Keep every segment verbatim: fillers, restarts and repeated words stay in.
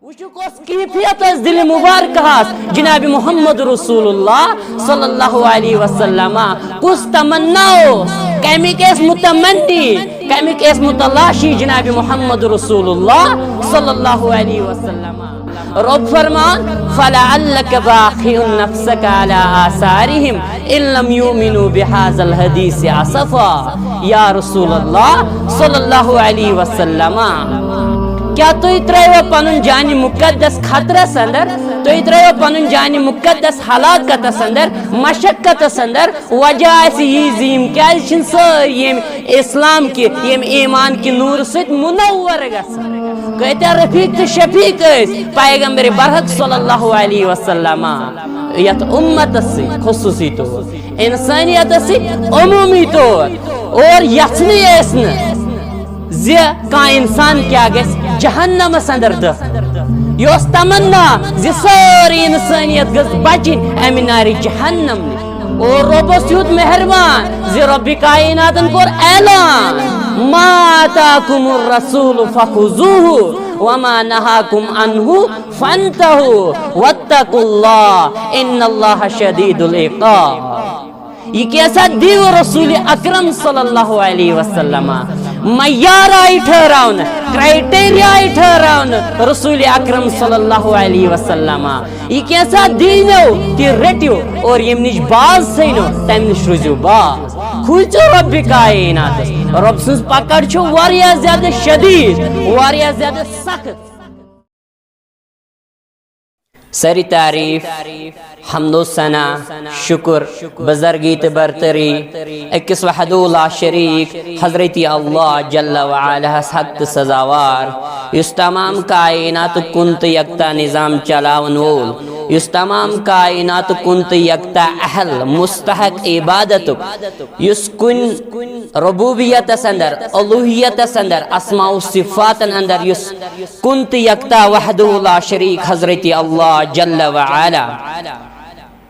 وٕچھِو کۄس کیفیت ٲس دِلہِ مُبارکہس جناب محمد رسول اللہ صلی اللہ علیہ وسلم۔ کُس تمنا اوس، کمیُک ٲسۍ متمنی، کمیُک ٲسۍ متلاشی جناب محمد رسول اللہ صلی اللہ علیہ وسلم۔ رب فرمان، فلعلک باخع نفسک علی آثارہم ان لم یؤمنوا بہذا الحدیث اسفا۔ یا رسول اللہ صلی اللہ علیہ وسلم، کیا تُہۍ ترٲیوا پنُن جانِ مقدس خطرس اندر؟ تُہۍ ترٲیوا پنُن جانِ مقدس ہلاکتس اندر، مشقتس اندر؟ وجہ آسہِ یی زِ یِم کیازِ چھِنہٕ سٲری ییٚمہِ اسلام کہِ، ییٚمہِ ایمان کہِ نوٗرٕ سۭتۍ منور گژھان؟ کۭتیاہ رفیق تہٕ شفیق ٲسۍ پیغمبر برحق صلی اللہ علیہ وسلم یتھ امتس سۭتۍ خصوصی طور، انسانیتس سۭتۍ عمومی طور، اور یژھنٕے ٲسۍ نہٕ زِ کانٛہہ انسان کیٛاہ گژھِ جہنمس اندر دٲخل۔ یہِ اوس تمنا زِ سٲرٕے انسانیت گٔژھ بچِنۍ امہِ نارِ جہنم نِش۔ اور رۄب اوس یوٗت مہربان زِ رۄبِ کائناتن کوٚر اعلان، ما آتاکم الرسول فخذوہ وما نہاکم عنہ فانتہوا واتقوا اللہ ان اللہ شدید العقاب۔ یہِ کیٛاہ سا دیو رسول اکرم صلی اللہ علیہ وسلم؟ معیار آیہِ ٹھہراونہٕ، کرائٹیریا آیہِ ٹھہراونہٕ رسول اکرم صلی اللہ علیہ وسلم۔ یہِ کیٛاہ سا دیٖنو تہِ رٔٹِو اور ییٚمہِ نِش باز ژھٕنِو تَمہِ نِش روٗزِو باز۔ کھوٗژِو رۄبِ کائناتس۔ رۄب سٕنٛز پکڑ چھِ واریاہ زیادٕ شدید، واریاہ زیادٕ سخت۔ سٲری تعریٖف، حمد و ثنا، شُکُر، بزرگی تہٕ برتری أکِس وحدہ لا شریٖک حضرت اللہ جل وعلاہس حق تہٕ سزاوار، یُس تمام کائناتُک کُن تہٕ یکتا نظام چلاون وول، یُس تمام کائناتُک کُن تہٕ یکتا اہل مستحق عبادتُک، یُس کُنہِ ربوبیتس اندر، الوہیتس اندر، اسماء و صفاتن اندر یُس کُن تہٕ یکتا وحدہ لا شریٖک حضرت اللہ جل وعلا۔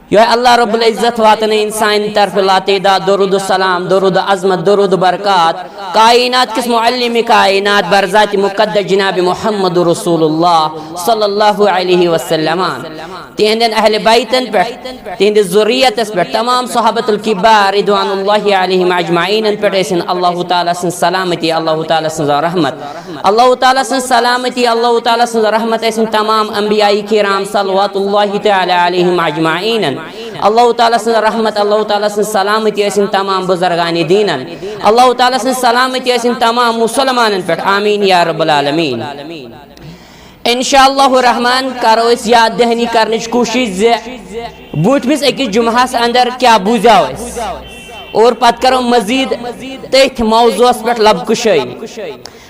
یۄہے اللہ رب العزت واتنٲیِن سانہِ طرفہٕ لاتعداد درود و سلام، درود و عظمت، درود و برکات کائنات کِس معلم کائنات برذات مقدس جناب محمد رسول اللہ صلی اللہ علیہ وسلم۔ تِہنٛدٮ۪ن اہل بیتن پٮ۪ٹھ، تِہنٛدِس ذُریتس پٮ۪ٹھ، تمام صحابت الکبار رضوان اللہ علیہم اجمعینن پٮ۪ٹھ ٲسِن اللہ تعالیٰ سٕنٛز سلامتی، اللہ تعالیٰ سٕنٛز رحمت، اللہ تعالیٰ سٕنٛز سلامتی، اللہ تعالیٰ سٕنٛز رحمت ٲسِن تمام انبیاء کرام صلوات اللہ تعالیٰ علیہم اجمعینن۔ اللہ تعالیٰ سٕنٛز رحمت، اللہ تعالیٰ سٕنٛز سلامتی ٲسِن تمام بزرگان دیٖنن۔ اللہ تعالیٰ سٕنٛز سلامتی ٲسِن تمام مسلمانن پٮ۪ٹھ۔ آمین یا رب العالمین۔ انشاءاللہ الرحمن کرو أسۍ یاد دہانی کرنٕچ کوٗشِش زِ برٛونٛٹھمِس أکِس جمعہس اندر کیٛاہ بوٗزیو اَسہِ، اور پتہٕ کرو مزید تٔتھۍ موضوعس پٮ۪ٹھ لب کُشٲیی۔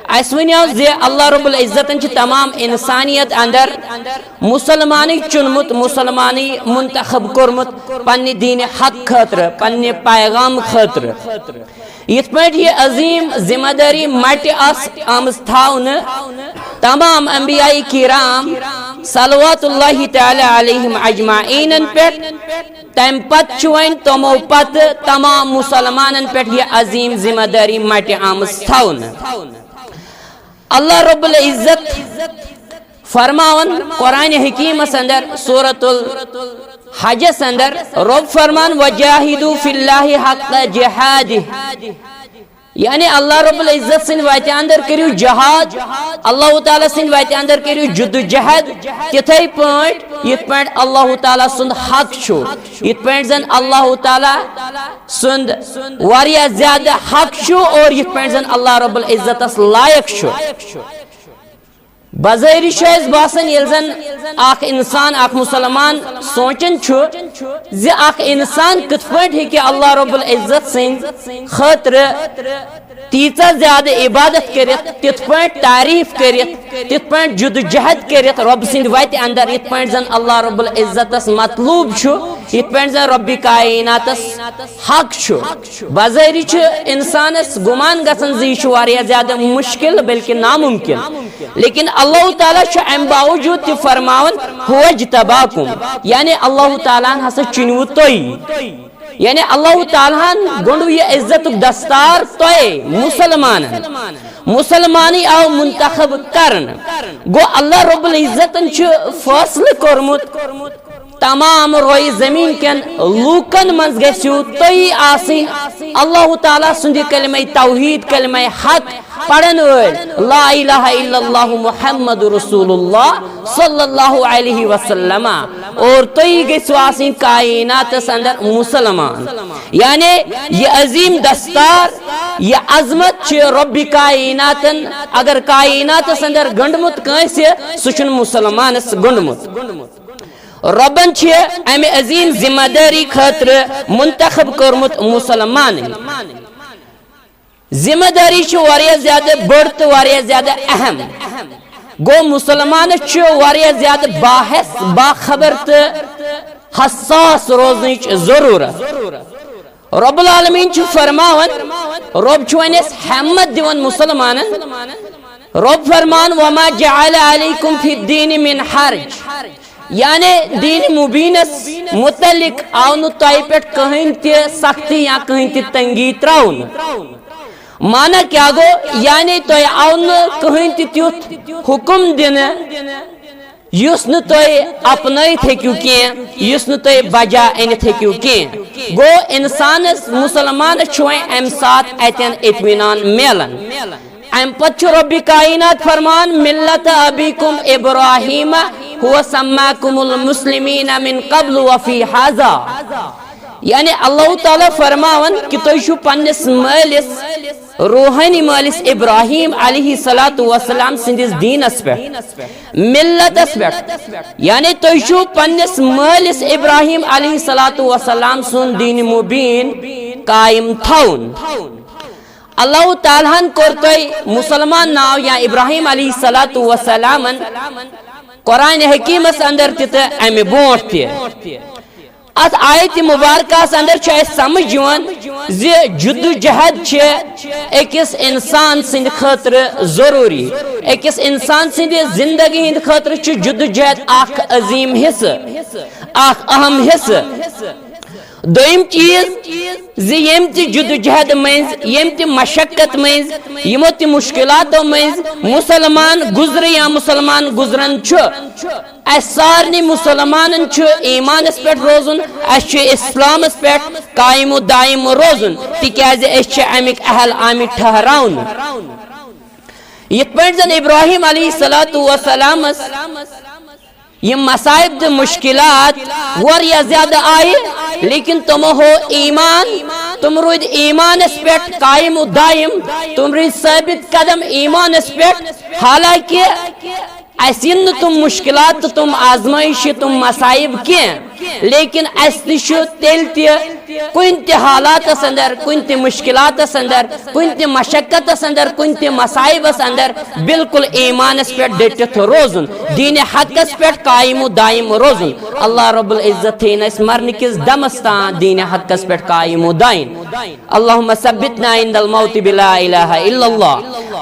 اَسہِ ؤنیو زِ اللہ رب العزتن چھِ تمام انسانیت اندر مسلمانٕے چُنمُت، مسلمانٕے منتخب کوٚرمُت پننہِ دیٖنِ حق خٲطرٕ، پننہِ پیغام خٲطرٕ۔ یِتھ پٲٹھۍ یہِ عظیٖم ذمہ دٲری مٹہِ آسہٕ آمٕژ تھاونہٕ تمام انبیاء کرام صلوات اللہ تعالیٰ علیہم اجمعینن پٮ۪ٹھ، تمہِ پتہٕ چھُ وۄنۍ تِمو پتہٕ تمام مسلمانن پٮ۪ٹھ یہِ عظیٖم ذمہ دٲری مٹہِ آمٕژ تھاونہٕ۔ اللہ رب العزت فرماوان قرآن حکیمس اندر، سورۃ الحجس اندر، رب فرمان، "وجاہدوا فی اللہ حق جہادہ"، یعنی اللہ رب العزت سٕنٛدِ وتہِ اندر کٔرِو جہاد، اللہ تعالیٰ سٕنٛدِ وتہِ اندر کٔرِو جدوجہد، تِتھے پٲٹھۍ یِتھ پٲٹھۍ اللہ تعالیٰ سُنٛد حق چھُ، یِتھ پٲٹھۍ زن اللہ تعالیٰ سُنٛد واریاہ زیادٕ حق چھُ اور یِتھ پٲٹھۍ زن اللہ رب العزتس لایق چھُ۔ بظٲہری چھُ اَسہِ باسان، ییٚلہِ زن اکھ انسان، اکھ مسلمان سونٛچان چھُ زِ اکھ انسان کِتھ پٲٹھۍ ہیٚکہِ اللہ رب العزت سٕنٛدِ خٲطرٕ تیٖژاہ زیادٕ عبادت کٔرِتھ، تِتھ پٲٹھۍ تعریٖف کٔرِتھ، تِتھ پٲٹھۍ جدوجہد کٔرِتھ رۄب سٕنٛدِ وتہِ اندر، یِتھ پٲٹھۍ زن اللہ رب العزتس مطلوب چھُ، یِتھ پٲٹھۍ زن رۄبِ کائناتس حق چھُ۔ بظٲہری چھُ انسانس گمان گژھان زِ یہِ چھُ واریاہ زیادٕ مشکل بلکہ ناممکن، لیکن اللہ تعالیٰ چھُ امہِ باوجود تہِ فرماوان، "ہو اجتباکم"، یعنی اللہ تعالیٰ ہن ہسا چُنوٕ تُہۍ، یعنی اللہ تعالیٰ ہن گوٚنڈوٕ یہِ عزتُک دستار تۄہہِ مسلمانن۔ مسلمانٕے آو منتخب کرنہٕ۔ گوٚو، اللہ رب العزتن چھُ فٲصلہٕ کوٚرمُت، تمام روئے زمین کٮ۪ن لوٗکن منٛز گژھِو تُہی آسٕنۍ اللہ تعالیٰ سُنٛد کلمہ توحید، کلمہ حق پرن وٲلۍ، لا الہ الا اللہ محمد رسول اللہ صلی اللہ علیہ وسلم، اور تُہی گژھِو آسٕنۍ کائناتس اندر مسلمان۔ یعنی، یہ عظیم دستار، یہ عظمت چھِ رب کائناتن، اگر کائناتس اندر گنڈمُت کٲنٛسہِ، سُہ چھُنہٕ مسلمانس گنڈمُت۔ ربن چھِ امہِ عظیم ذمہ دٲری خٲطرٕ منتخب کوٚرمُت مسلمانٕے۔ ذمہ دٲری چھِ واریاہ زیادٕ بٔڑ تہٕ واریاہ زیادٕ اہم۔ گوٚو، مسلمانس چھُ واریاہ زیادٕ باحث، باخبر تہٕ حساس روزنٕچ ضروٗرت۔ رب العالمین چھُ فرماوان، رب چھُ وۄنۍ اَسہِ ہمت دِوان مسلمانن۔ رب فرمان، وما جعل علیکم فی الدین من حرج، یعنی دین مبینس متعلق آو نہٕ تۄہہِ پٮ۪ٹھ کٕہٕنۍ تہِ سختی یا کٕہٕنۍ تہِ تنگی تراونہٕ۔ معنی کیٛاہ گوٚو؟ یعنی تۄہہِ آو نہٕ کٕہٕنۍ تہِ تیُتھ حکم دِنہٕ یُس نہٕ تُہۍ اپنٲیِتھ ہیٚکِو کینٛہہ، یُس نہٕ تُہۍ بجا أنِتھ ہیٚکِو کینٛہہ۔ گوٚو، انسانس، مسلمانس چھُ وۄنۍ امہِ ساتہٕ اتٮ۪ن اطمینان میلان۔ امہِ پتہٕ چھُ رب کائنات فرمان، ملت ابیکم ابراہیم ہو سماکم المسلمین من قبل وفی ہذا۔ یعنی اللہ تعالیٰ فرماوان کہ تُہۍ چھِو پننِس مٲلِس، روحٲنی مٲلِس ابراہیم علیہ الصلوۃ والسلام سٕنٛدِس دیٖنس پٮ۪ٹھ، ملتس پٮ۪ٹھ۔ یعنی تُہۍ چھِو پننِس مٲلِس ابراہیم علیہ الصلوۃ والسلام سُنٛد دیٖن مبین قائم تھاوُن۔ اللہ تعالیٰ ہن کوٚر تۄہہِ مسلمان ناو یا ابراہیم علیہ الصلوۃ والسلامن قرآن حکیمس اندر تہِ تہٕ امہِ برونٛٹھ تہِ۔ اتھ آیت مبارکس اندر چھُ اسہِ سمجھ یِوان زِ جدوجہد چھِ أکِس انسان سٕنٛدِ خٲطرٕ ضروٗری۔ أکِس انسان سٕنٛدِ زندگی ہٕنٛدِ خٲطرٕ چھُ جدوجہد اکھ عظیم حصہٕ، اکھ اہم حصہٕ۔ دوٚیِم چیٖز زِ ییٚمہِ تہِ جدوجہد مٔنٛزۍ، ییٚمہِ تہِ مشقت مٔنٛزۍ، یِمو تہِ مشکلاتو مٔنٛزۍ مسلمان گُزرِ یا مسلمان گُزران چھُ، اسہِ سارنٕے مسلمانن چھُ ایمانس پٮ۪ٹھ روزُن، اسہِ چھُ اسلامس پٮ۪ٹھ قائم و دائم روزُن، تِکیازِ أسۍ چھِ امیِکۍ اہل آمٕتۍ ٹھہراونہٕ۔ یِتھ پٲٹھۍ زن ابراہیم علیہ الصلوۃ والسلامس یِم مصائب تہٕ مشکلات واریاہ زیادٕ آیہِ، لیکن تِمو ہوو ایمان، تِم روٗدۍ ایمانس پٮ۪ٹھ قائم و دائم، تِم روٗدۍ ثٲبت قدم ایمانس پٮ۪ٹھ۔ حالانکہ اسہِ یِن نہٕ تِم مشکلات تہٕ تِم آزمٲیشہِ، تِم مصائب کینٛہہ، لیکن اسہِ تہِ چھُ تیٚلہِ تہِ کُنہِ تہِ حالاتس اندر، کُنہِ تہِ مشکلاتس اندر، کُنہِ تہِ مشقتس اندر، کُنہِ تہِ مصائبس اندر بالکل ایمانس پٮ۪ٹھ ڈٔٹِتھ روزُن، دین حقس پٮ۪ٹھ قائم و دائم روزُن۔ اللہ رب العزت تھٲیِن اسہِ مرنہٕ کِس دمس تام دین حقس پٮ۪ٹھ قائم و دائم۔ اللہم ثبتنا عند الموت بلا الہ الا اللہ۔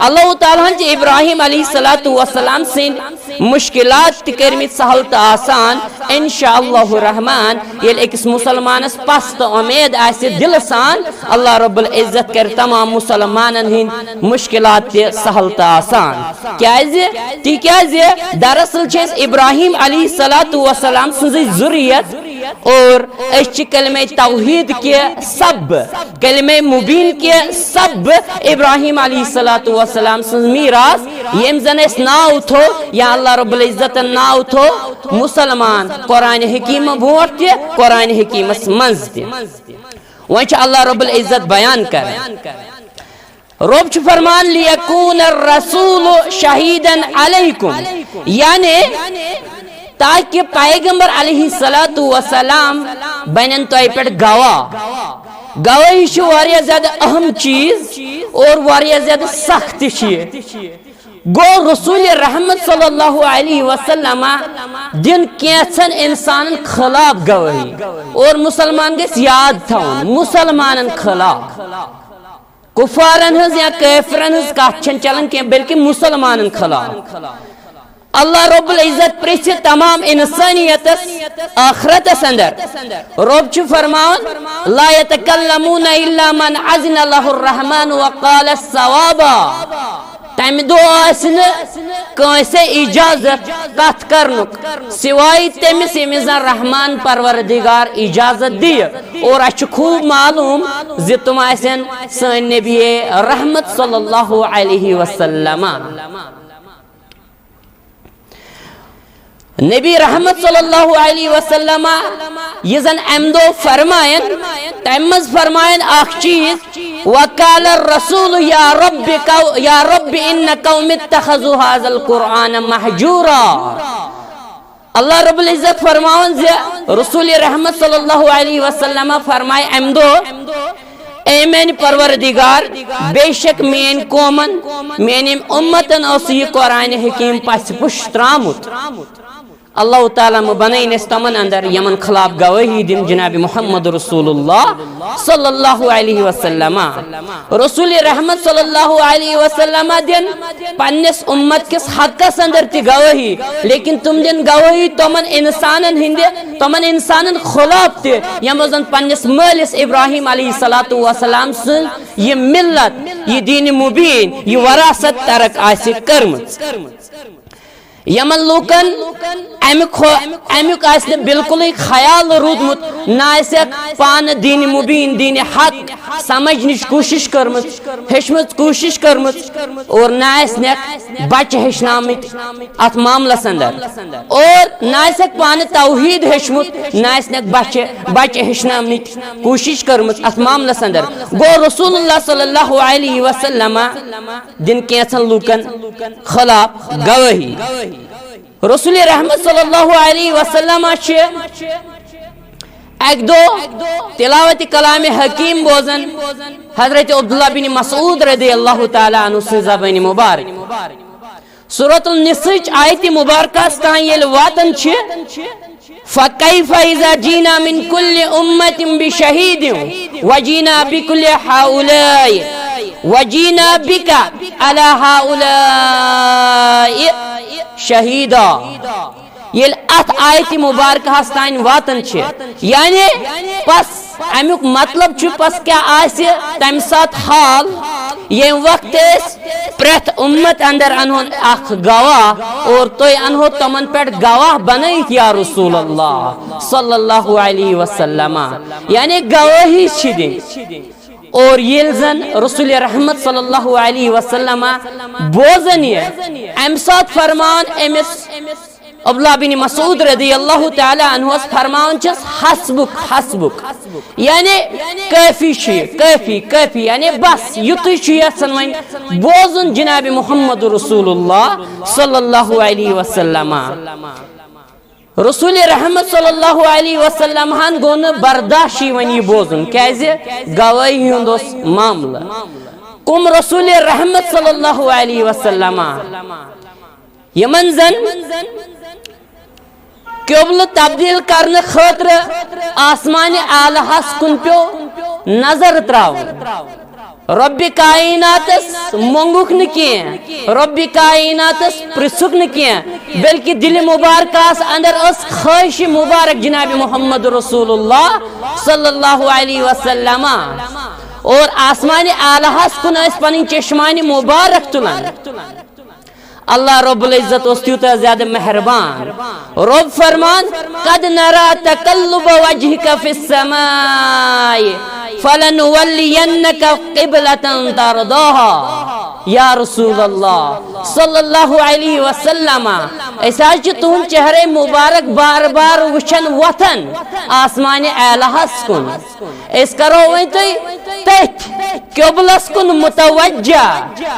اللہ تعالیٰ ہن چھِ ابراہیم علیہ الصلوۃ والسلام سٕنٛدۍ مشکلات تہِ کٔرمٕتۍ سہل تہٕ آسان۔ انشاء اللہ الرحمن، ییٚلہِ أکِس مسلمانس پس تہٕ اُمید آسہِ دلہٕ سان، اللہ رب العزت کرِ تمام مسلمانن ہٕنٛدۍ مشکلات تہِ سہل تہٕ آسان۔ کیازِ؟ تِکیازِ دراصل چھِ أسۍ ابراہیم علیہ الصلوۃ والسلام سٕنٛزٕے ذُریت اور أسۍ چھِ کلمہ توحید کہِ سببہٕ، کلمہ مبین کہِ سببہٕ ابراہیم علیہ الصلوۃ والسلام سٕنٛز میراث، ییٚمۍ زن اَسہِ ناو تھوٚو یا اللہ رب العزتن ناو تھوٚو مسلمان، قرآن حکیمہٕ برونٛٹھ تہِ، قرآن حکیمس منٛز تہِ۔ وۄنۍ چھُ اللہ رب العزت بیان کران، رب چھُ فرمان، لیکون الرسول شہیدن علیکم، یعنی تاکہ پیغمبر علیہ الصلوۃ والسلام بنن تۄہہِ پٮ۪ٹھ گواہ۔ گواہی چھِ واریاہ زیادٕ اہم چیٖز اور واریاہ زیادٕ سخت تہِ چھِ یہِ۔ گوٚو رسول رحمت صلی اللہ علیہ وسلم دِن کینٛژھن انسانن خلاف گواہی، اور مسلمان گژھِ یاد تھاوُن، مسلمانن خلاف۔ کفارن ہٕنٛز یا کٲفرن ہٕنٛز کتھ چھنہٕ چلان کینٛہہ، بلکہ مسلمانن خلاف۔ اللہ رب العزت پرژھِ تمام انسانیتس آخرتس اندر۔ رب چھُ فرماوان، لا یتکلمون الا من اذن له الرحمن وقال صوابا۔ امہِ دۄہ آسہِ نہٕ کٲنٛسہِ اجازت کتھ کرنُک سوائے تٔمِس، ییٚمِس زن رحمان پروردگار اجازت دِیہِ۔ اور اسہِ چھُ خوب معلوم زِ تِم آسن سٲنۍ نبی رحمت صلی اللہ علیہ وسلم۔ نبی رحمت صلی اللہ علیہ وسلم، یہِ زن امہِ دۄہ فرماین، تمہِ منٛز فرماین اکھ چیٖز، وقال الرسول یا رب کو-، یا رب ان قوم اتخذوا هذا القرآن مهجورا۔ اللہ رب العزت فرماون زِ رسول رحمت صلی اللہ علیہ وسلم فرمائے امہِ دۄہ، اے میانہِ پروردگار، بے شک میٲنۍ قومن، میانٮ۪ن امتن اوس یہِ قرآن حکیم پژھِ پُش ترٛامُت۔ اللہ تعالیٰ مہ بنٲیِن أسۍ تمن اندر یمن خلاف گوٲہی دِن جناب محمد رسول اللہ صلی اللہ علیہ وسلم۔ رسول رحمت صلی اللہ علیہ وسلم دِن پننِس امت کِس حقس اندر تہِ گوٲہی، لیکن تِم دِن گوٲہی تمن انسانن ہٕنٛدِ، تمن انسانن خلاف تہِ، یمو زن پننِس مٲلِس ابراہیم علیہ الصلوۃ والسلام سٕنٛز یہِ ملت، یہِ دین مبین، یہِ وراثت ترک آسہِ کٔرمٕژ۔ یمن لوٗکن امیُک ہو-، امیُک آسہِ نہٕ بالکلٕے خیال روٗدمُت، نہ آسٮ۪کھ پانہٕ دین مبین، دین حق سمجھنٕچ کوٗشش کٔرمٕژ، ہیٚچھمٕژ کوٗشش کٔرمٕژ، اور نہ آسنٮ۪کھ بچہِ ہیٚچھنامٕتۍ اتھ معاملس اندر، اور نہ آسٮ۪کھ پانہٕ توحید ہیٚچھمُت، نہ آسنٮ۪کھ بچہِ، بچہِ ہیٚچھناونٕچ کوٗشش کٔرمٕژ اتھ معاملس اندر۔ گوٚو رسول اللہ صلی اللہ علیہ وسلم دِن کینٛژن لوٗکن خلاف گوٲہی۔ رسول رحمت صلی اللہ علیہ وسلم چھِ اکہِ دۄہ تلاوت کلام حکیم بوزان، حضرت عبداللہ بن مسعود رضی اللہ تعالیٰ عنہ سٕنٛز زبان مبارک۔ سورۃ النساء چہِ آیت مبارکہ تام ییٚلہِ واتان چھِ، فکیف اذا جینا من کل امت بشہید وجینا بکل ہؤلاء وجینا بک علی ہؤلاء شہیدا۔ ییٚلہِ اتھ آیت مبارکہس تام واتان چھِ، یعنی پس امیُک مطلب چھُ پس کیٛاہ آسہِ تمہِ ساتہٕ حال، ییٚمہِ وقتہٕ أسۍ پرٛٮ۪تھ امت اندر انہون اکھ گواہ اور تُہۍ انہو تمن پٮ۪ٹھ گواہ بنٲیِتھ یا رسول اللہ صلی اللہ علیہ وسلم، یعنی گوٲہی چھِ دِنۍ۔ اور ییٚلہِ زن رسول رحمت صلی اللہ علیہ وسلم بوزن یہِ، امہِ ساتہٕ فرمان أمِس عبداللہ بن مسعود رضی اللہ تعالیٰ عنہس فرماوان چھس، حسبک، حسبک، یعنی کٲفی چھُ یہِ، کٲفی، کٲفی، یعنی بس یُتُے چھُ یژھان وۄنۍ بوزُن جناب محمد رسول اللہ صلی اللہ علیہ وسلم۔ رسول رحمت صلی اللہ علیہ وسلم ہن گوٚو نہٕ برداشی وۄنۍ یہِ بوزُن، کیازِ گوٲہی ہُنٛد اوس معاملہٕ۔ کُم رسول رحمت صلی اللہ علیہ وسلم؟ یمن زن قبلہٕ تبدیل کرنہٕ خٲطرٕ آسمانہِ اعلیٰ ہس کُن پیوٚو نظر تراوُن۔ رۄبِ کائناتس مۄنگُکھ نہٕ کینٛہہ، رۄبِ کائناتس پرژھُکھ نہٕ کینٛہہ، بلکہ دلِ مبارکس اندر ٲس خواہش مبارک جناب محمد رسول اللہ صلی اللہ علیہ وسلم۔ اور آسمانہِ اعلیٰ ہس کُن ٲسۍ پنٕنۍ چشمانہِ مبارک تُلان۔ اللہ رب العزت اوس تیوٗتاہ زیادٕ مہربان۔ رب فرمان، قد نرى تقلب وجهك في السماء فلنولينك قبلة ترضاها۔ یا رسول اللہ صلی اللہ علیہ وسلم، أسۍ حظ چھِ تُہُنٛد چہرے مبارک بار بار وٕچھان وۄتھان آسمانہِ اعلیٰ ہس کُن۔ أسۍ کرو وۄنۍ تُہۍ تٔتھۍ قبلس کُن متوجہ،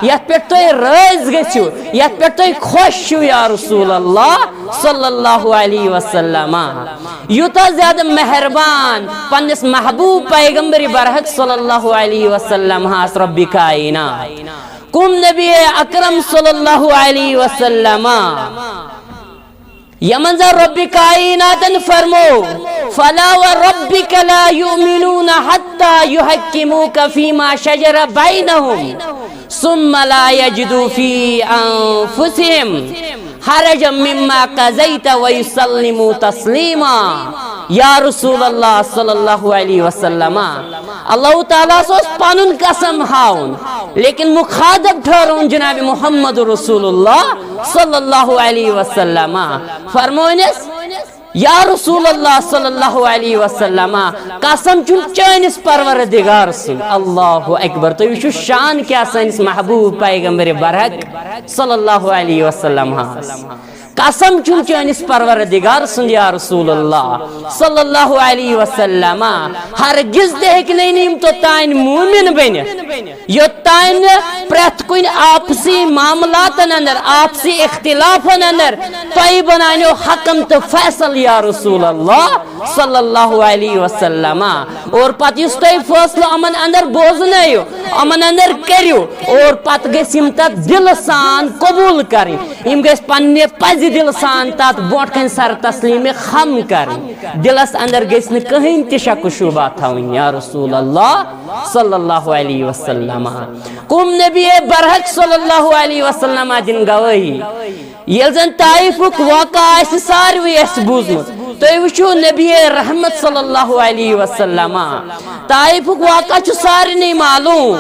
یتھ پٮ۪ٹھ تُہۍ رٲضۍ گٔژھِو، یتھ پٮ۪ٹھ تُہۍ خۄش چھِو یا رسول اللہ صلی اللہ علیہ وسلم۔ یوٗتاہ زیادٕ مہربان پننِس محبوب پیغمبر برحق صلی اللہ علیہ وسلم ہس رۄبِ کائنات، کُم نبی اکرم صلی اللہ علیہ وسلم۔ یمن زن رۄبِ کائناتن فرمو، فلا وربك لا يؤمنون حتى يحكموك فيما شجر بينهم ثم لا يجدوا في أنفسهم حرجا مما قضيت ويسلموا تسليما۔ یا رسول اللہ صلی اللہ علیہ وسلم، اللہ تعالیٰ ہس اوس پنُن قسم ہاوُن، لیکن مخاطب ٹھہرون جناب محمد رسول اللہ صلی اللہ علیہ وسلم۔ فرمونس، یا رسول اللہ صلی اللہ علیہ وسلم، قسم چھُم چٲنِس پروردگار سُنٛد۔ اللہ اکبر۔ تُہۍ وٕچھِو شان کیٛاہ سٲنِس محبوب پیغمبر برحق صلی اللہ علیہ وسلم ہس۔ قسم چھُم چٲنِس پروردگار سُنٛد یا رسول اللہ صلی اللہ علیہ وسلم، ہرگز تہِ ہیٚکہِ نہٕ یِم توٚتام مومن بٔنِتھ، یوٚتام نہٕ پرٛٮ۪تھ کُنہِ آپسی معاملاتن اندر، آپسی اختلافن اندر تۄہہِ بناونیو حکم تہٕ فیصل یا رسول اللہ صلی اللہ علیہ وسلم۔ اور پتہٕ یُس تۄہہِ فٲصلہٕ یِمن اندر بوزنٲیِو، یِمن اندر کٔرِو، اور پتہٕ گٔژھۍ یِم تتھ دِلہٕ سان قبول کرٕنۍ۔ یِم گٔژھۍ پننہِ پزِ دِلہٕ سان تتھ برونٛٹھ کنہِ سر تسلیٖمِ خم کرٕنۍ۔ دِلس اندر گٔژھۍ نہٕ کٕہٕنۍ تہِ شک و شبہ تھاوٕنۍ یا رسول اللہ صلی اللہ علیہ وسلم۔ کُم نبی برحق صلی اللہ علیہ وسلم دِن گوٲہی؟ ییٚلہِ زن طائفُک واقعہ آسہِ ساروٕے اَسہِ بوٗزمُت، تُہۍ وٕچھِو نبی رحمت صلی اللہ علیہ وسلم، طائفُک واقعہ چھُ سارنٕے معلوم۔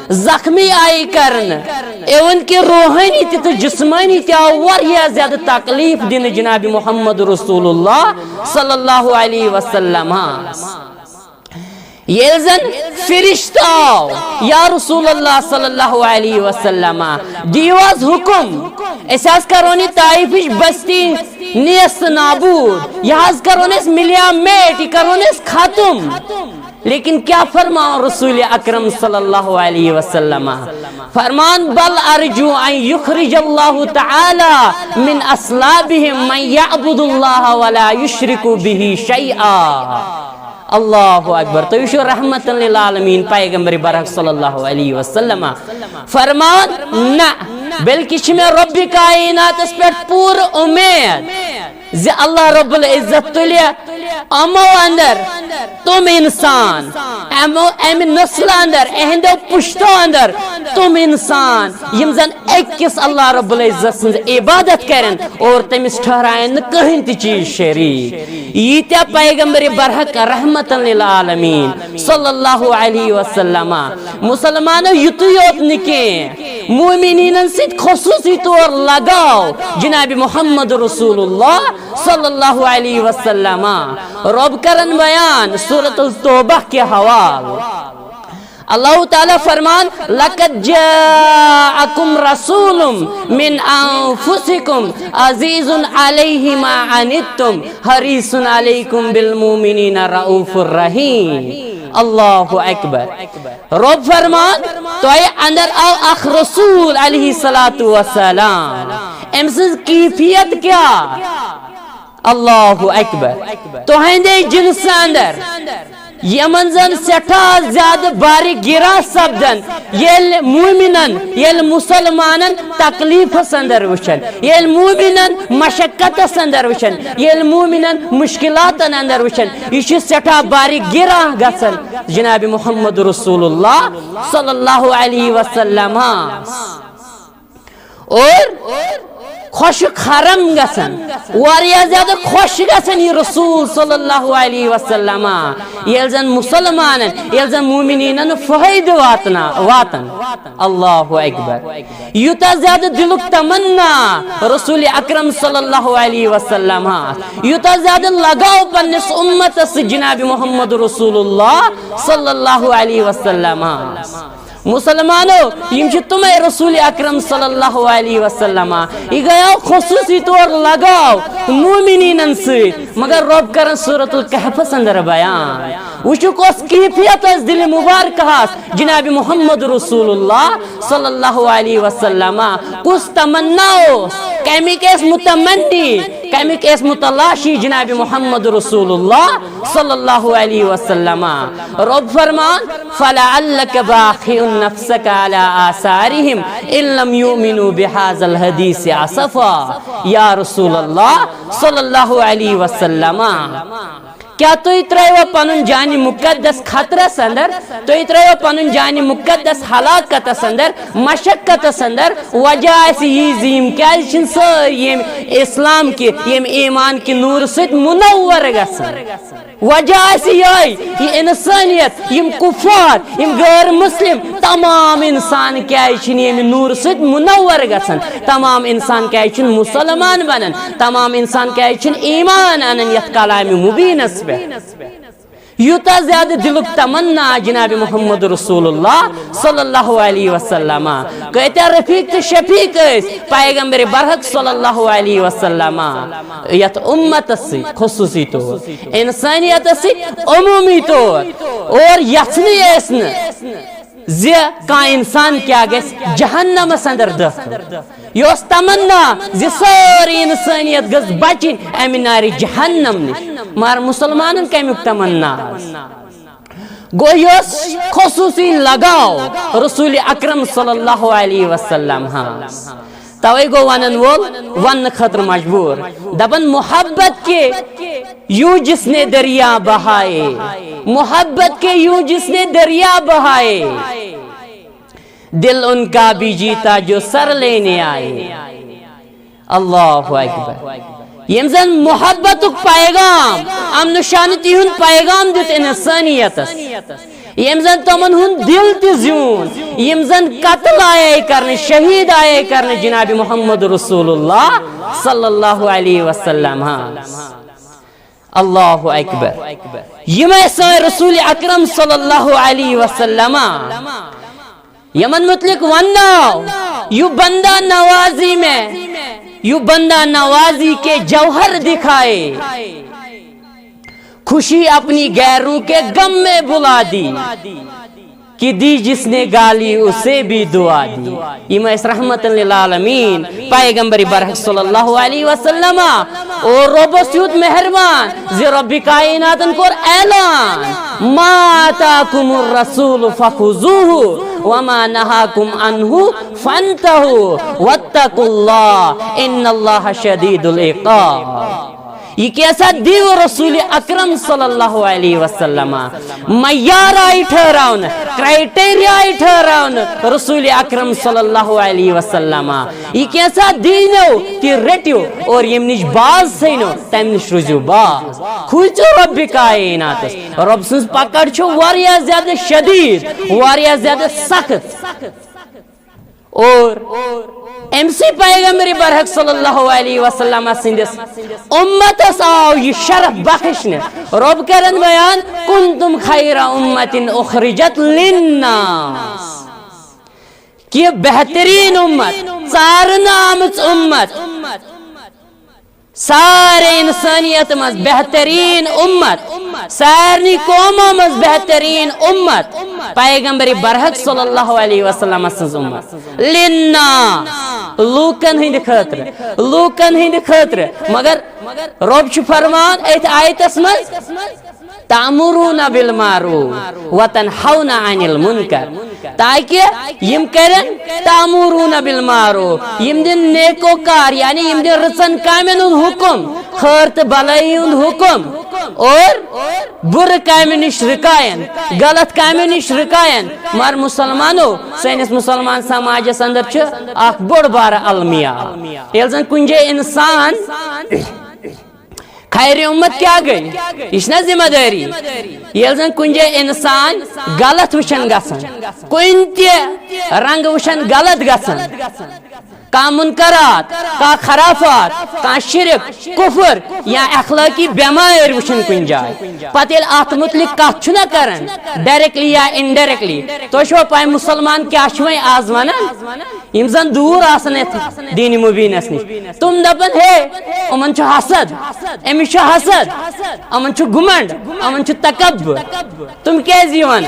زخمی آیہِ کرنہٕ، اِوٕن کہِ روحٲنی تہِ تہٕ جسمٲنی تہِ آو واریاہ زیادٕ تکلیف دِنہٕ جناب محمد رسول اللہ صلی اللہ علیہ وسلمس۔ ییٚلہِ زن فرشتہٕ آو، یا رسول اللہ صلی اللہ علیہ وسلم، دِیِو حظ حکم، أسۍ حظ کرون یہِ طائفٕچ بستی نیست نابود، یہِ حظ کرون أسۍ ملیا میٹ، یہِ کرون أسۍ ختم۔ لیکن کیا فرماو رسول اکرم صلی اللہ علیہ وسلم؟ فرمان، بل ارجو ان یخرج اللہ تعالی من اصلابہم من یعبد اللہ ولا یشرک بہ شیئا۔ اللہ اکبر۔ تُہۍ وٕچھِو رحمتن للعالمین پیغمبر برحق صلی اللہ علیہ وسلم فرمان، نہ، بلکہ چھِ مےٚ رب کائناتس پٮ۪ٹھ پوٗرٕ اُمید زِ اللہ رب العزت تُلہِ یِمو اندر تِم انسان، یِمو، امہِ نسلہٕ اندر، اہندیو پشتو اندر تِم انسان یِم زن أکِس اللہ رب العزت سٕنٛز عبادت کرن اور تٔمِس ٹھہرایَن نہٕ کٕہٕنۍ تہِ چیٖز شریٖک۔ ییٖتیٛاہ پیغمبر برحق رحمتن للعالمین صلی اللہ علیہ وسلم، مسلمانو یُتُے یوت نہٕ کینٛہہ، مومنیٖنن سۭتۍ خصوٗصی طور لگاو جناب محمد رسول اللہ صلی اللہ علیہ وسلم۔ رب کرن بیان سورۃ التوبہ کہِ حوالہٕ۔ اللہ تعالیٰ فرمان، لقد جاءکم رسول من انفسکم عزیز علیہ ما عنتم حریص علیکم بالمؤمنین رؤوف الرحیم۔ اللہ اکبر۔ رب فرمان، تۄہہِ اندر آو اکھ رسول علیہ الصلوۃ والسلام۔ أمۍ سٕنٛز کیفیت کیٛاہ؟ اللہ اکبر۔ تُہنٛدے جنسہٕ اندر یِمن زن سٮ۪ٹھاہ زیادٕ بارِ گِرا سپدن، ییٚلہِ مومنن، ییٚلہِ مسلمانن تکلیفس اندر وٕچھن، ییٚلہِ مومنن مشقتس اندر وٕچھن، ییٚلہِ مومنن مشکلاتن اندر وٕچھن، یہِ چھُ سٮ۪ٹھاہ بارِ گِرا گژھان جناب محمد رسول اللہ صلی اللہ علیہ وسلم۔ اور خۄشک خرم گژھن، واریاہ زیادٕ خۄش گژھن یہِ رسول صلی اللہ علیہ وسلم، ییٚلہِ زن مسلمانن، ییٚلہِ زن مومنیٖنن فٲیدٕ واتنا واتن۔ اللہ اکبر۔ یوٗتاہ زیادٕ دِلُک تمنا رسول اکرم صلی اللہ علیہ وسلم، یوٗتاہ زیادٕ لگاو پننِس اُمتس سۭتۍ جناب محمد رسول اللہ صلی اللہ علیہ وسلم۔ مسلمانو، یِم چھِ تِمے رسول اکرم صلی اللہ علیہ وسلم۔ یہِ گٔیو خصوٗصی طور لگاو مومنیٖنن سۭتۍ، مگر رب کرن سورۃ الکہفس اندر بیان۔ وٕچھُکھ، کۄس کیفیت ٲس دِلہِ مبارکہس جناب محمد رسول اللہ صلی اللہ علیہ وسلم، کُس تمنا اوس، کمیُک ٲسۍ متمنی، کمیُک ٲسۍ متلاشی جناب محمد رسول اللہ صلی اللہ علیہ وسلم۔ رب فرمان، فلعلک باخع نفسک علی آثارہم ان لم یؤمنوا بہذا الحدیث اسفا۔ یا رسول اللہ صلی اللہ علیہ وسلم، کیا تُہۍ ترٲیوا پنُن جانِ مُقدس خطرس اندر؟ تُہۍ ترٲیوا پنُن جانِ مُقدس ہلاکتس اندر، مشقتس اندر؟ وجہ آسہِ یی زِ یِم کیازِ چھِنہٕ سٲری ییٚمہِ اسلام کہِ، ییٚمہِ ایمان کہِ نوٗرٕ سۭتۍ منور گژھان؟ وجہ آسہِ یِہوٚے، یہِ انسانیت، یِم کفار، یِم غٲر مسلم، تمام انسان کیازِ چھِنہٕ ییٚمہِ نوٗرٕ سۭتۍ منور گژھان؟ تمام انسان کیازِ چھِنہٕ مسلمان بنان؟ تمام انسان کیازِ چھِنہٕ ایمان انان یتھ کلامِ مبینس پٮ۪ٹھ؟ یوٗتاہ زیادٕ دِلُک تمنا جناب محمد رسول اللہ صلی اللہ علیہ وسلم۔ کۭتیاہ رفیق تہٕ شفیق ٲسۍ پیغمبر برحق صلی اللہ علیہ وسلم یتھ امتس سۭتۍ خصوصی طور، انسانیتس سۭتۍ عمومی طور، اور یژھنٕے ٲسۍ نہٕ زِ کانٛہہ انسان کیٛاہ گژھِ جہنمس اندر دٲخل۔ یہِ اوس تمنا زِ سٲرٕے انسانیت گٔژھ بچِنۍ امہِ نارِ جہنم نِش، مگر مسلمانن کمیُک تمنا آس؟ گوٚو، یہِ اوس خصوصی لگاو رسول اکرم صلی اللہ علیہ وسلم ہس۔ توے گوٚو ونن وول وننہٕ خٲطرٕ مجبور، دپان، محبت کے یوں جس نے دریا بہائے، محبت کے یوں جس نے دریا بہائے، دل ان کا بھی جیتا جو سر لینے آئے۔ اللہ اکبر۔ یم زن محبتک پیغام، امن و شانتی ہند پیغام دیت انسانیتس، یم زن تمن ہند دل تہ زیون، یم زن قتل آئے کرنے، شہید آئے کرنے جناب محمد رسول اللہ صلی اللہ علیہ وسلم۔ ہاں، اللہ اکبر۔ یم ٲسۍ سٲنۍ رسول اکرم صلی اللہ علیہ وسلم۔ یمن متعلق ونناو، یو بندہ نوازی میں، یو بندہ نوازی کے جوہر دکھائے، خوشی اپنی غیروں کے غم میں بلا دی، کہ دی جس نے گالی اسے بھی دعا دی۔ یم ٲسۍ رحمت للعالمین پیغمبر برحق صلی اللہ علیہ وسلم۔ اور رب اوس یوت مہربان زِ رب کائناتن کوٚر اعلان، ما آتاکم الرسول فخذوه وما نهاکم عنه فانتهوا واتقوا الله ان الله شدید العقاب۔ یہ کیسا دیو رسول اکرم صلی اللہ علیہ وسلم، معیار آئی ٹھہراؤن، کرائٹیریا آئی ٹھہراؤن رسول اکرم صلی اللہ علیہ وسلم۔ یہ کیسا دینو تہِ رٔٹِو اور یم نش باز ژھینو، تم نش روزو باز۔ کھوژو رب کائناتس۔ رب سنز پکڑ چھو واریاہ زیادہ شدید، واریاہ زیادہ سخت۔ اور امسی پیغمبر برحق صلی اللہ علیہ وسلم سندس امتس آو یہ شرف بخشنہ۔ رب کرن بیان، کنتم خیر امت اخرجت للناس، کہ بہترین امت، ژارنہ آمت امت، سارے انسانیت مز بہترین امت، سارنی قوموں مز بہترین امت، پیغمبر برحق صلی اللہ علیہ وسلم سنز امت۔ للناس، لوکن ہند خاطر، لوکن ہند خاطر۔ مگر رب چھ فرمان اتھ آیتس مز، تأمرون بالمعروف وتنهون عن المنکر، تاکہ یم کرن تأمرون بالمعروف، یم دن نیکوکار، یعنی یم دن رٕژن کامن ہند حکم، خیر تہٕ بلائی ہند حکم، اور بُرٕ کامہِ نِش رُکاین، غلط کامہِ نِش رُکاین۔ مگر مسلمانو، سٲنِس مسلمان سماجس اندر چھُ اکھ بوٚڑ بارٕ المیہ۔ ییٚلہِ زن کُنہِ جایہِ انسان خیر امت کیا گئی؟ یہ چھنا ذمہ داری۔ ییٚلہِ زن کُنہِ جایہِ انسان غلط وٕچھن گژھان، کُنہِ تہِ رنگہٕ وٕچھن غلط گژھان، کانٛہہ منکرات، کانٛہہ خرافات، کانٛہہ شرک، کفر یا اخلاقی بیمارۍ وٕچھن کُنہِ جایہِ، پتہٕ ییٚلہِ اتھ متعلق کتھ چھُنہ کران، ڈائریکٹلی یا انڈائریکٹلی، تۄہہِ چھوا پاے مسلمان کیا چھِ وۄنۍ آز ونان؟ یم زن دور آسن اتھ دین مبینس نش، تم دپن، ہے، یِمن چھُ حسد، أمِس چھُ حسد، یِمن چھُ گمنڈ، یِمن چھُ تکبر۔ تم کیازِ یِوان؟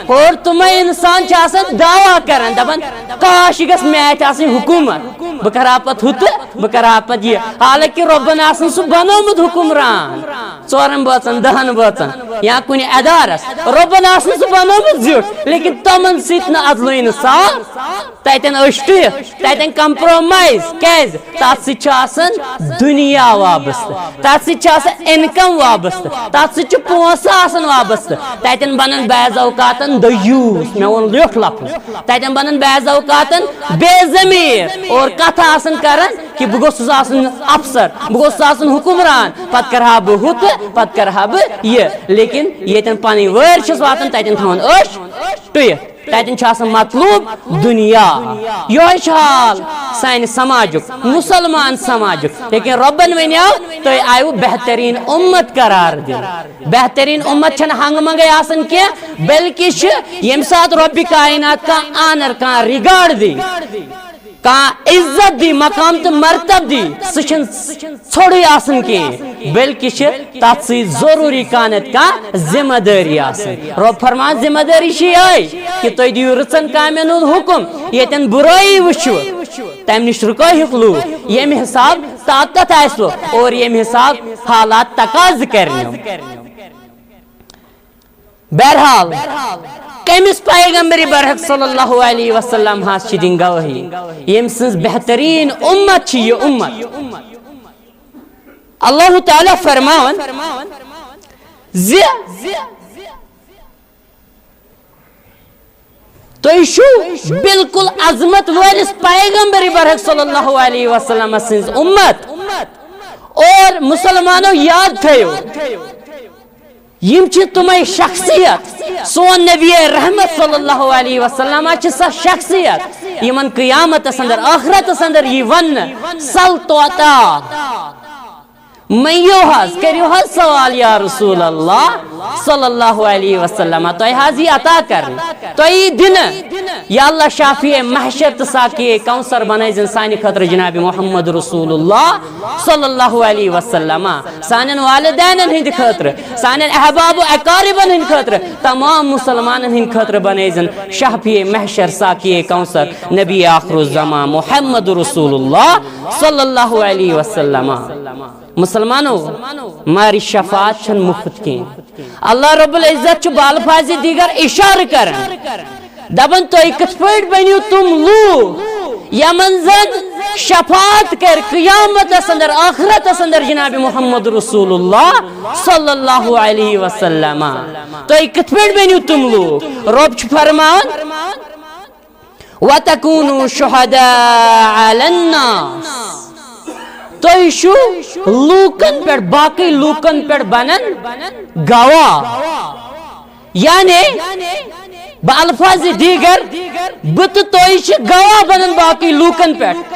اور تمے انسان چھِ آسان دعویٰ کران، دپان، کاش، یہِ گژھِ مےٚ اتھِ آسٕنۍ حکومت، بہٕ کرٕ ہا پتہٕ ہُہ تہٕ بہٕ کرٕ ہا پتہٕ یہِ۔ حالانکہِ رۄبن آسن سُہ بنومُت حُکمران ژورن بٲژن، دہن بٲژن یا کُنہِ ادارس۔ رۄبن آسن سُہ بنومُت زیُٹھ، لیکن تِمن سۭتۍ نہٕ عدل و انصاف۔ تتٮ۪ن أچھ ٹُیِتھ، تتٮ۪ن compromise۔ کیازِ؟ تتھ سۭتۍ چھُ آسان دُنیا وابستہٕ، تتھ سۭتۍ چھُ آسان income وابستہٕ، تتھ سۭتۍ چھُ پونٛسہٕ آسان وابستہٕ۔ تتٮ۪ن بنن بعض اوقاتن دیوٗس، مےٚ ووٚن لیوٚکھ لفظ، تتٮ۪ن بنن بعض اوقاتن بے ضمیر اور کتھٕ آسان کران کہِ بہٕ گوٚژھُس آسُن افسر، بہٕ گوٚژھُس آسُن حُکمران، پتہٕ کرٕ ہا بہٕ ہُہ تہٕ پتہٕ کرٕ ہا بہٕ یہِ۔ لیکن ییٚتٮ۪ن پنٕنۍ وٲرۍ چھِس واتان، تتٮ۪ن تھاوان أچھ ٹُیِتھ۔ تتٮ۪ن چھُ آسان مطلوب دُنیا۔ یِہوٚے چھُ حال سانہِ سماجُک، مُسلمان سماجُک۔ لیکن رۄبن ونیو، "تُہۍ آیوٕ بہترین اُمت قرار دِنہٕ۔" بہترین اُمت چھنہٕ ہنگہٕ منگے آسان کینٛہہ، بلکہِ چھِ ییٚمہِ ساتہٕ رۄبِ کائنات کانٛہہ honor، کانٛہہ regard دی، کانٛہہ عزت دی، مقام تہٕ مرتب دی، سُہ چھُنہٕ ژھوٚرُے آسان کینٛہہ، بلکہِ چھِ تتھ سۭتۍ ضروٗری کانٛہہ نتہٕ کانٛہہ ذمہٕ دٲری آسان۔ رۄب فرمان، ذمہٕ دٲری چھِ یِہوٚے کہِ تُہۍ دِیِو رٕژن کامٮ۪ن ہُنٛد حُکم، ییٚتٮ۪ن بُرٲیی وٕچھِو، تمہِ نِش رُکٲیہُکھ لوٗکھ، ییٚمہِ حساب طاقت آسِوٕ اور ییٚمہِ حساب حالات تقاضہٕ کرنو۔ بہرحال، کٔمِس پیغمبر برحق صلی اللہ علیہ وسلم حظ چھِ دِنۍ گوٲہی، ییٚمہِ سٕنٛز بہتریٖن اُمت چھِ یہِ اُمت؟ اللہ تعالیٰ فرماوان زِ تُہۍ چھِو بالکل عظمت وٲلِس پیغمبر برحق صلی اللہ علیہ وسلم سٕنٛز اُمت۔ اور مسلمانو، یاد تھٲیِو، یِم چھِ تِمے شخصیت، سون نبی رحمت صلی اللہ علیہ وسلم چھِ سۄ شخصیت، یِمن قیامتس اندر، ٲخرتس اندر یی وننہٕ، "سل تعطیٰ"۔ مےٚ یِیو حظ، کٔرِو حظ سوال، یا رسول اللہ صلی اللہ علیہ وسلم، تۄہہِ حظ یی عطا کرنہٕ، تۄہہِ یی دِنہٕ۔ یا اللہ، شافیع محشر تہٕ ساقیع کوثر بنٲیزن سانہِ خٲطرٕ جناب محمد رسول اللہ صلی اللہ علیہ وسلم۔ سانٮ۪ن والدینن ہٕنٛدِ خٲطرٕ، سانٮ۪ن احباب و اقاربن ہٕنٛدِ خٲطرٕ، تمام مسلمانن ہٕنٛدِ خٲطرٕ بنٲیزن شافیع محشر، ساقیع کوثر، نبی آخر الزمان محمد رسول اللہ صلی اللہ علیہ وسلم۔ مسلمانو، ماری شفاعت چھن مفت کینٛہہ۔ اللہ رب العزت چھُ بالفاظ دیگر اشارٕ کران۔ دپان، تُہۍ کِتھ پٲٹھۍ بٔنِو تِم لوٗکھ یِمن زن شفاعت کرِ قیامتس اندر، ٲخرتس اندر جناب محمد رسول اللہ صلی اللہ علیہ وسلم؟ تُہۍ کِتھ پٲٹھۍ بٔنِو تِم لوٗکھ؟ رۄب چھُ فرماوان، "وتکونوا شہداء علی الناس۔" تُہۍ چھِو لوٗکن پٮ۪ٹھ، باقٕے لوٗکن پٮ۪ٹھ بنان گواہ۔ یعنی، بہ الفاظ دیگر، بہٕ تہٕ تُہۍ چھِ گواہ بنان باقٕے لوٗکن پٮ۪ٹھ۔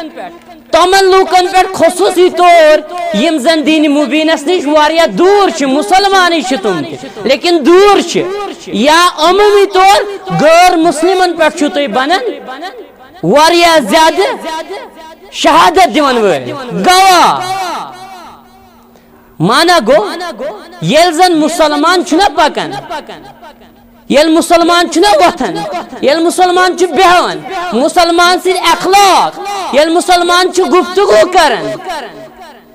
تِمن لوٗکن پٮ۪ٹھ خصوٗصی طور یِم زن دین مبینس نِش واریاہ دوٗر چھِ، مسلمانٕے چھِ تِم تہِ، لیکن دوٗر چھِ، یا عموٗمی طور غٲر مسلمن پٮ۪ٹھ چھِو تُہۍ بنان واریاہ زیادٕ شہادت دِوان وٲلۍ، گواہ۔ مانا گوٚو، ییٚلہِ زن مسلمان چھُنہ پکان، ییٚلہِ مسلمان چھُنہ وۄتھان، ییٚلہِ مسلمان چھُ بیہوان، مسلمان سٕنٛدۍ اخلاق، ییٚلہِ مسلمان چھُ گفتگو کران،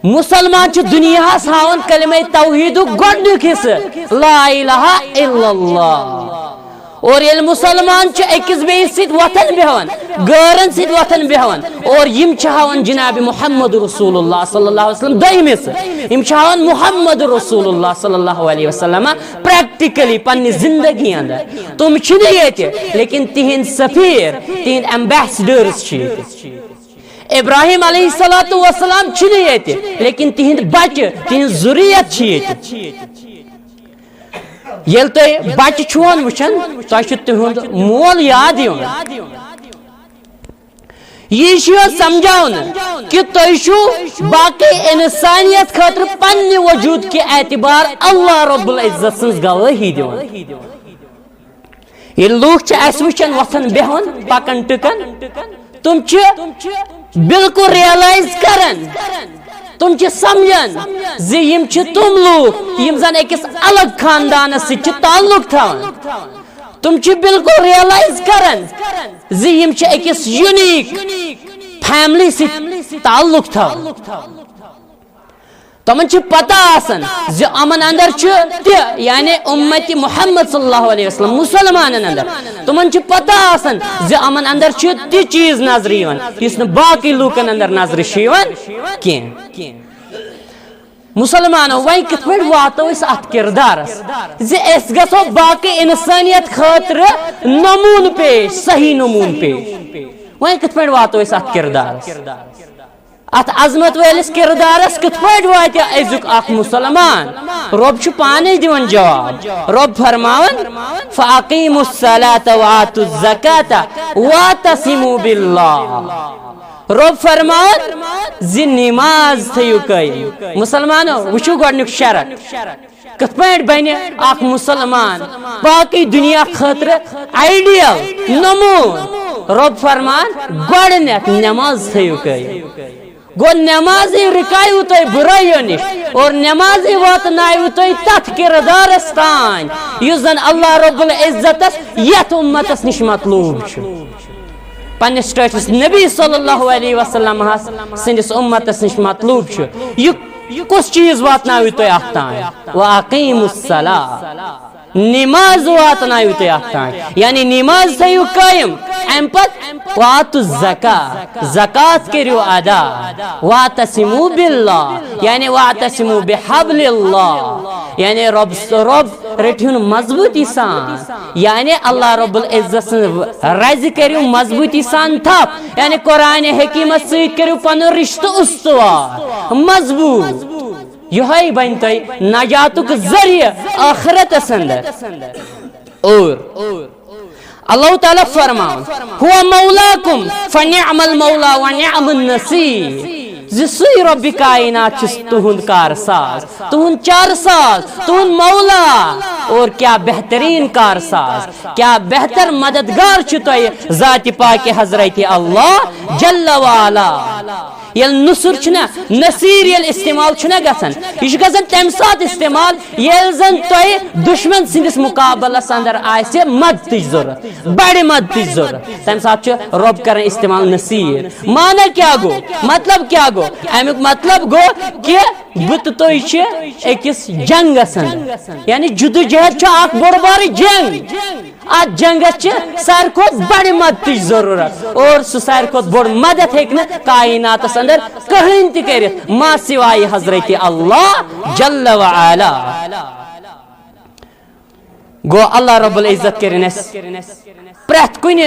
مسلمان چھُ دُنیاہس ہاوان کلمہ توحیدُک گۄڈنیُک حصہٕ، لا الہ الا اللہ۔ اور ییٚلہِ مسلمان چھُ أکِس بیٚیِس سۭتۍ وۄتھان بیہوان، غٲرن سۭتۍ وۄتھان بیہوان، اور یِم چھِ ہاوان جناب محمد رسول اللہ صلی اللہ علیہ وسلم دوٚیمِس، یِم چھِ ہاوان محمد رسول اللہ صلی اللہ علیہ وسلم practically پننہِ زندگی اندر۔ تِم چھِنہٕ ییٚتہِ، لیکن تِہنٛدۍ سفیر، تِہنٛدۍ ambassadors چھِ ییٚتہِ۔ ابراہیم علیہ الصلوۃ والسلام چھِنہٕ ییٚتہِ، لیکن تِہنٛدۍ بچہِ، تِہنٛز ذُریت چھِ ییٚتہِ۔ ییٚلہِ تُہۍ بچہِ چھِوَن وٕچھان، تۄہہِ چھُ تِہُنٛد مول یاد یِوان۔ یہِ چھُ یِوان سمجھاونہٕ کہِ تُہۍ چھِو باقٕے انسانیت خٲطرٕ پننہِ وجود کہِ اعتبار اللہ رب العزت سٕنٛز گوٲہی دِوان۔ ییٚلہِ لوٗکھ چھِ اَسہِ وٕچھان وۄتھان بیٚہوان، پَکان ٹٕکان، تِم چھِ بالکل realize کران، تِم چھِ سمجھان زِ یِم چھِ تِم لوٗکھ یِم زَن أکِس الگ خاندانَس سۭتۍ چھِ تعلق تھاوان۔ تِم چھِ بالکل realize کران زِ یِم چھِ أکِس unique فیملی سۭتۍ تعلق تھاوان۔ تِمن چھِ پتہ آسان زِ یِمن اندر چھُ تہِ، یعنی امت محمد صلی اللہ علیہ وسلم، مسلمانن اندر، تِمن چھِ پتہ آسان زِ یِمن اندر چھُ تہِ چیٖز نظرِ یِوان یُس نہٕ باقٕے لوٗکن اندر نظرِ چھُ یِوان کینٛہہ۔ مسلمانو، وۄنۍ کِتھ پٲٹھۍ واتو أسۍ اتھ کردارس زِ أسۍ گژھو باقٕے انسانیت خٲطرٕ نموٗنہٕ پیش، صحیح نموٗنہٕ پیش؟ وۄنۍ کِتھ پٲٹھۍ واتو أسۍ اتھ کردارس، اتھ عظمت وٲلِس کردارس کِتھ پٲٹھۍ واتہِ أزیُک اکھ مسلمان؟ رۄب چھُ پانے دِوان جواب۔ رۄب فرماوان، "فاقیموا الصلاۃ وآتوا الزکاۃ واعتصموا باللہ۔" رۄب فرماوان زِ نماز تھٲیِو قٲیِم۔ مسلمانو، وٕچھِو گۄڈٕنیُک شرط، کِتھ پٲٹھۍ بنہِ اکھ مسلمان باقٕے دُنیا خٲطرٕ آئیڈیل، نموٗن۔ رۄب فرمان، گۄڈٕنیتھ نماز تھٲیِو قٲیِم۔ گوٚو، نمازٕے رُکاوٕ تۄہہِ بُرٲیو نِش اور نمازٕے واتناوٕ تۄہہِ تتھ کردارس تام یُس زن اللہ رب العزتس یتھ امتس نِش مطلوب چھُ۔ پننِس ٹٲٹھِس نبی صلی اللہ علیہ وسلم سٕنٛدِس امتس نِش مطلوب چھُ۔ یہِ کُس چیٖز واتناوِ تۄہہِ اتھ تام؟ "واقیموا الصلاۃ"، نماز واتناوِ تۄہہِ اتھ تام، یعنی نماز تھٲیِو قٲیِم۔ امہِ پتہٕ "وآتوا الزکاۃ"، زکوٰۃ کٔرِو ادا۔ "واعتصموا باللہ"، یعنی "واعتصموا بحبل اللہ"، یعنی رۄب، رۄب رٔٹِہُن مضبوٗطی سان، یعنی اللہ رب العزت سٕنٛز رزِ کٔرِو مضبوٗطی سان تھپھ، یعنی قرآن حکیمس سۭتۍ کٔرِو پنُن رشتہٕ استوار مضبوٗط۔ یِہوٚے بنہِ تۄہہِ نجاتُک ذٔریعہٕ ٲخرتس اندر۔ اور اللہ تعالیٰ فرماوان، "هو مولاکم فنعم المولا ونعم النصیر"، زِ سُے رۄبِ کائنات چھُ تُہُنٛد کارساز، تُہُنٛد چارساز، تُہُنٛد مولا۔ اور کیا بہترین کارساز، کیا بہتر مددگار چھُ تۄہہِ ذاتِ پاکِ حضرت اللہ جل وعلا۔ ییٚلہِ نصر چھُنہ، نصیر ییٚلہِ استعمال چھُنہ گژھان، یہِ چھُ گژھان تَمہِ ساتہٕ استعمال ییٚلہِ زن تۄہہِ دشمن سٕنٛدِس مقابلس اندر آسہِ مدتٕچ ضروٗرت، بڑِ مدتٕچ ضروٗرت، تَمہِ ساتہٕ چھُ رۄب کران استعمال نصیر۔ معنی کیٛاہ گوٚو؟ مطلب کیٛاہ گوٚو؟ امیُک مطلب گوٚو کہِ بہٕ تہٕ تُہۍ چھِ أکِس جنگس اندر، یعنی جدوجہد چھُ اکھ بوٚڑ بارٕ جنگ۔ اتھ جنگس چھِ ساروی کھۄتہٕ بڑِ مدتٕچ ضروٗرت، اور سُہ ساروی کھۄتہٕ بوٚڑ مدد ہیٚکہِ نہٕ کائناتس اندر کٕہٕنۍ تہِ کٔرِتھ ما سوائے حضرت اللہ جل وعلا۔ گوٚو، اللہ رب العزت کٔرِن اَسہِ پرٛٮ۪تھ کُنہِ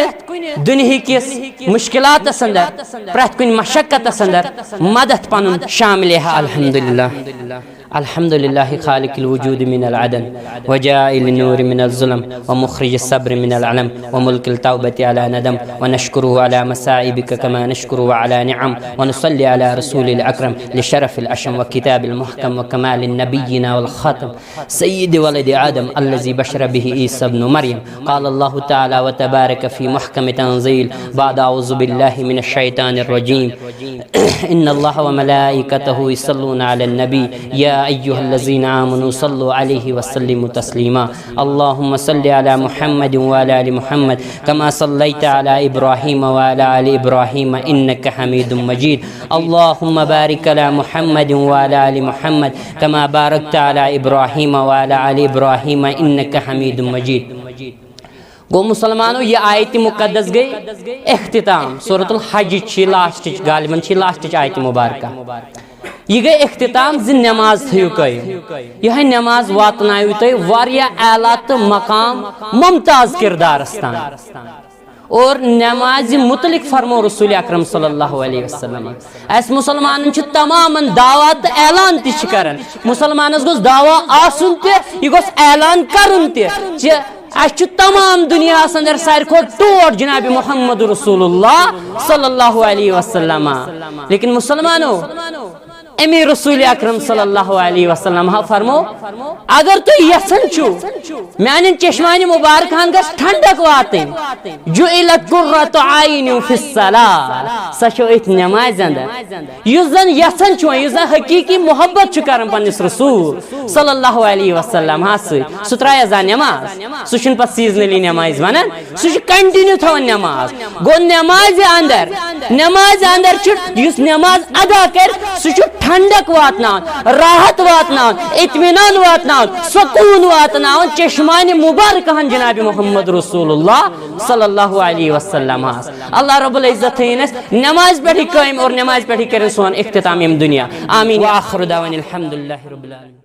دُنہِکِس مُشکِلاتس اندر، پرٛٮ۪تھ کُنہِ مشقتس اندر مدد پنُن شاملِ حال۔ الحمدللہ۔ الحمد لله خالق الوجود من العدم، وجاعل النور من الظلم، ومخرج الصبر من العلم، وملقي التوبة على ندم، ونشكره على مصائبك كما نشكره على نعم، ونصلي على رسول الأكرم لشرف الأشم وكتاب المحكم وكمال النبيين والخاتم سيد ولد آدم الذي بشر به عيسى ابن مريم. قال الله تعالى وتبارك في محكم تنزيل بعد أعوذ بالله من الشيطان الرجيم. إن الله وملائكته يصلون على النبي، يا أيها الذين آمنوا صلوا عليه وسلموا تسليما. اللهم صل على محمد وعلى آل محمد كما صليت على إبراهيم وعلى آل إبراهيم إنك حميد مجيد. اللهم بارك على محمد وعلى آل محمد كما باركت على إبراهيم وعلى آل إبراهيم إنك حميد مجيد. گوٚو مسلمانو، یہِ آیت مقدس گٔے اختتام۔ سورۃ الحج چھِ لاسٹٕچ، غالباً چھِ لاسٹٕچ آیت مبارکہ۔ یہِ گٔے اختتام زِ نماز تھٲیِو قٲیِم۔ یِہوٚے نماز واتناوِ تۄہہِ واریاہ اعلیٰ تہٕ مقام ممتاز کردارس تام۔ اور نمازِ متعلق فرمو رسول اکرم صلی اللہ علیہ وسلم، اَسہِ مسلمانن چھُ تمامن دعویٰ تہٕ اعلان تہِ چھِ کران۔ مسلمانس گوٚژھ دعویٰ آسُن تہِ، یہِ گوٚژھ اعلان کرُن تہِ زِ اَسہِ چھُ تمام دُنیاہَس اندر ساروی کھۄتہٕ ٹوٹھ جناب محمد رسول اللہ صلی اللہ علیہ وسلم۔ لیکن مسلمانو، امی رسول اکرم صلی اللہ علیہ وسلم ہا فرمو، اگر تُہۍ یژھان چھِو میانٮ۪ن چشمانِ مبارکہن گژھِ ٹھنڈک واتٕنۍ، جعلت قرۃ عینی فی الصلاۃ، سۄ چھو أتھۍ نمازِ اندر۔ یُس زن یژھان چھُ، یُس زن حقیقی محبت چھُ کران پننِس رسول صلی اللہ علیہ وسلم ہس سۭتۍ، سُہ ترایہِ زا نماز، سُہ چھُنہٕ پتہٕ seasonally نمازِ ونان، سُہ چھُ continue تھاوان نماز۔ گوٚو نمازِ اندر، نمازِ اندر چھُ، یُس نماز ادا کرِ، سُہ چھُ ٹھنڈک واتناوان، راحت واتناوان، اطمینان واتناوان، سکون واتناوان چشمانِ مبارکہن جناب محمد رسول اللہ صلی اللہ علیہ وسلم ہس۔ اللہ رب العزت تھٲیِن اَسہِ نمازِ پٮ۪ٹھٕے قٲیِم اور نمازِ پٮ۪ٹھٕے کٔرِن سون اختتام ییٚمہِ دُنیا۔ آمین۔ وآخر دعوانا الحمد للہ رب العالمین۔